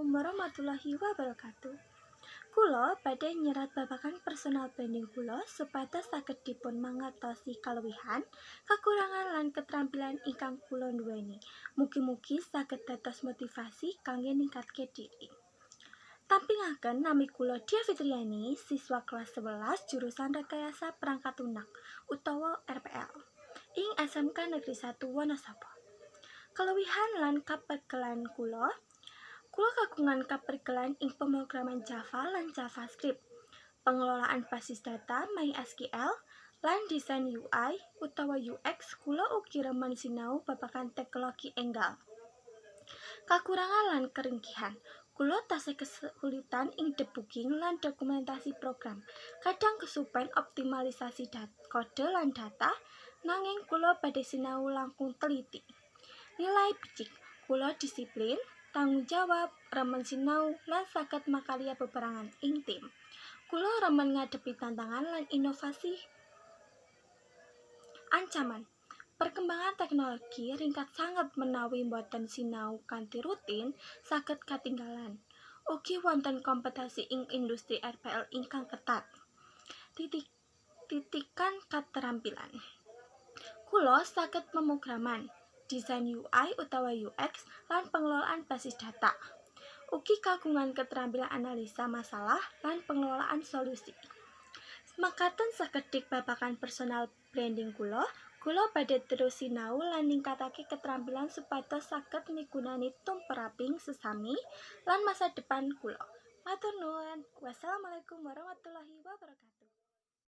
Assalamualaikum warahmatullahi wabarakatuh. Kula badhe nyerat babagan personal branding kula supados saged dipun mangertosi kaluwihan, kakurangan lan ketrampilan ingkang kula nduweni. Mugi-mugi saged dados motivasi kangge ningkatke diri. Tampingaken, nami kula Dia Fitriani, siswa kelas 11 jurusan Rekayasa Perangkat Lunak utawa RPL ing SMK Negeri 1 Wonosobo. Kaluwihan lan kapregelan kula, kula kagungan kapregelan ing pemrograman Java lan JavaScript, pengelolaan basis data MySQL, lan desain UI utawa UX. Kula ugi remen sinau babagan teknologi enggal. Kakurangan lan keringkihan. Kula tasih kesulitan ing debugging lan dokumentasi program. Kadang kesupen optimalisasi kode lan data, nanging kula badhe sinau langkung teliti. Nilai becik, kula disiplin, tanggung jawab, remen sinau, lan saged makarya bebarengan ing tim. Kula remen ngadepi tantangan lan inovasi. Ancaman. Perkembangan teknologi ringkat sanget, menawi boten sinau kanthi rutin saged katinggalan. Ugi wonten kompetisi ing industri RPL ingkang ketat. Titik titikan keterampilan. Kula saged pemrograman, desain UI utawa UX, lan pengelolaan basis data. Ugi kagungan keterampilan analisa masalah lan pengelolaan solusi. Makaten sekedhik babagan personal branding kula. Kula badhe terus sinau lan ningkatake keterampilan supados saged migunani tumraping sesami lan masa depan kula. Matur nuwun. Wassalamualaikum warahmatullahi wabarakatuh.